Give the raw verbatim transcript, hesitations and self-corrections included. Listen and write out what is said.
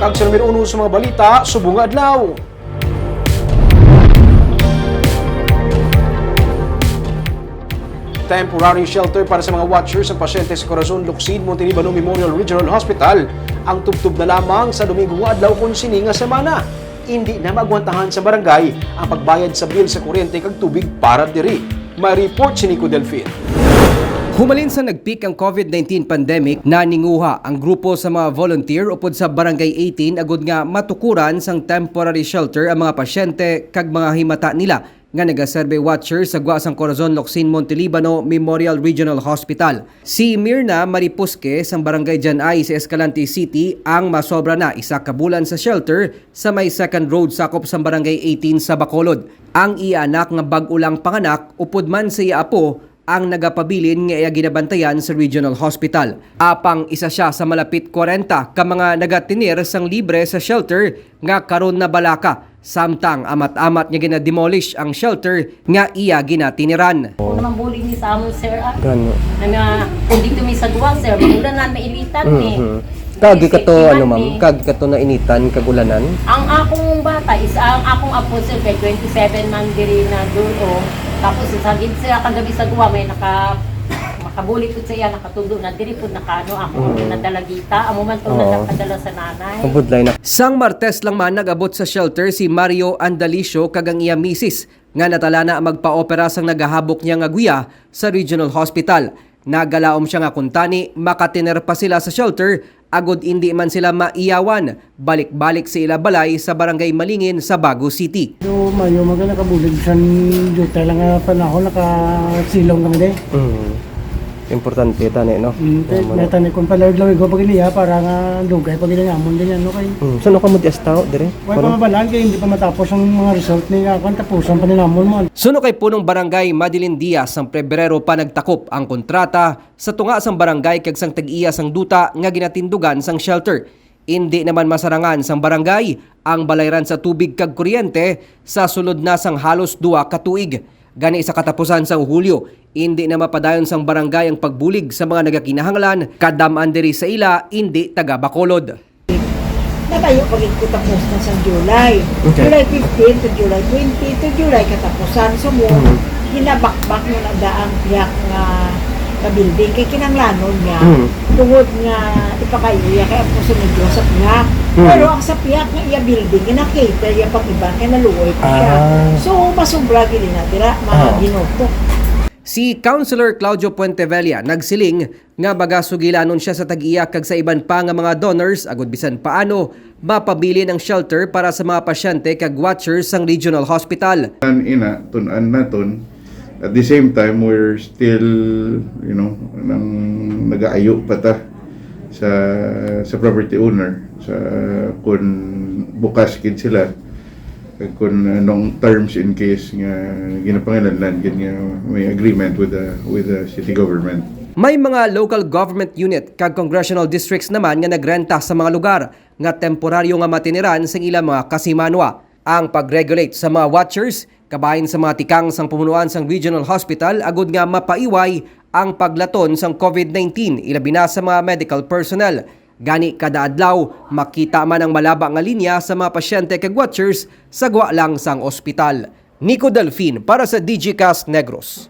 Kag sa numero uno sa mga balita subong nga adlaw. Temporary shelter para sa mga watchers ang pasyente sa Corazon Locsin Montelibano Memorial Regional Hospital ang tubtob na lamang sa Domingo nga adlaw kon sini nga semana. Indi na maagwantahan sa barangay ang pagbayad sa bill sa kuryente kag tubig para diri. May report si Nico Delfin. Humalin sa nag-peak ang COVID nineteen pandemic, naninguha ang grupo sa mga volunteer upod sa Barangay eighteen agud nga matukuran sang temporary shelter ang mga pasyente kag mga himata nila nga nagaserbi watcher sa gwa sang Corazon Locsin Montelibano Memorial Regional Hospital. Si Mirna Maripusque sang Barangay Janay sa Escalante City ang masobra na isa ka bulan sa shelter sa may Second Road sakop sang Barangay eighteen sa Bacolod. Ang iya anak nga bag-o lang panganak upod man sa iya apo ang nagapabilin nga iya ginabantayan sa Regional Hospital. Apang isa sia sa malapit kwarenta ka mga nagatinir sang libre sa shelter nga karon nabalaka, samtang amat-amat nga gina-demolish ang shelter nga iya ginatiniran. Ako naman bulig ni sa amon, sir, ah. Gano? Ano, kung dito mi sa duwa, sir, maulanan, mainitan, eh. Mhm. Kagi ka to, ano, ma'am? Kagi ka to nainitan kag ulanan? Ang akong bata is, ang akong apo, sir, kay twenty-seven man diri na dulo. Tapos, sa gid, sir, kagabi sa duwa, may naka-, makabulig ko sa iya, nakatundo na diri po, nakaano, ako ang nadala gita. Amo man to na nagpadala sa nanay. Ang budlay na. Sang Martes lang man nag-abot sa shelter si Mario Andalicio kag ang iya misis, nga natala na magpa-opera sang nagahabok niya nga guya sa Regional Hospital. Nagalaom sia nga kuntani makatiner pa sila sa shelter agud indi man sila maiyawan balik-balik sa ila balay sa Barangay Malingin sa Bago City. So, mayo man ka nakabulig sa duta lang nga panahon, nakasilong kami, de. Mm. Importante tani, no? Mm, te-, may tani kung palawig-lawig ko pag iliya para nga dugay pag iliya namon din, ano, kay Mm. So, ano ka mo di astaw, dire? Wala pa mabalaan kay hindi pa matapos ang mga result ni nga kung tapusan pa ni namon mo. Suno kay punong barangay Madeline Diaz, sang Pebrero pa nagtakop ang kontrata sa tunga sang barangay kag sang tag-iya sang duta nga ginatindugan sang shelter. Indi naman masarangan sang barangay ang balayran sa tubig kag kuryente sa sulod na sang halos duha ka tuig. Gani sa katapusan sang Hulyo, indi na mapadayon sang barangay ang pagbulig sa mga nagakinahanglan, kadam-an diri sa ila indi taga Bacolod. Natayo pa gid ko tapos na sa July. Okay. July fifteen to July twenty to July katapusan. So mo, Mhm. ginabakbak na na ang pihak nga, nga building kay kinanglanon niya. Mhm. Tungod nga ipakaiya kay ang puso ni Dios sa pihak. Mhm. Pero ang sa pihak nga iya building, gina-cater iya pag-iban kay naluoy pa siya. Ah. So, masobra gid na dira, mga Oo. ginuto. Si Councilor Claudio Puentevella nagsiling nga magasugilanon sia sa tag-iya kag sa iban pa nga mga donors agud bisan paano mapabilin ang shelter para sa mga pasyente kag watchers sang Regional Hospital. An ina, tun-an naton. At the same time, we're still, you know, nang nagaayo pa ta sa, sa property owner sa kun bukas gid sila. Kag kung anong terms in case nga ginapanginahanglan gid nga may agreement with the, with the city government. May mga local government unit kag congressional districts naman nga nagrenta sa mga lugar nga temporaryo nga matiniran sang ilang mga kasimanwa. Ang pag-regulate sa mga watchers kabahin sa mga tikang sang pamunuan sang Regional Hospital agud nga mapaiway ang paglaton sang COVID nineteen, ilabi na sa mga medical personnel. Gani, kada adlaw, makita man ang malaba nga linya sa mga pasyente kag watchers sa gwa lang sang ospital. Nico Delfin para sa Digicast Negros.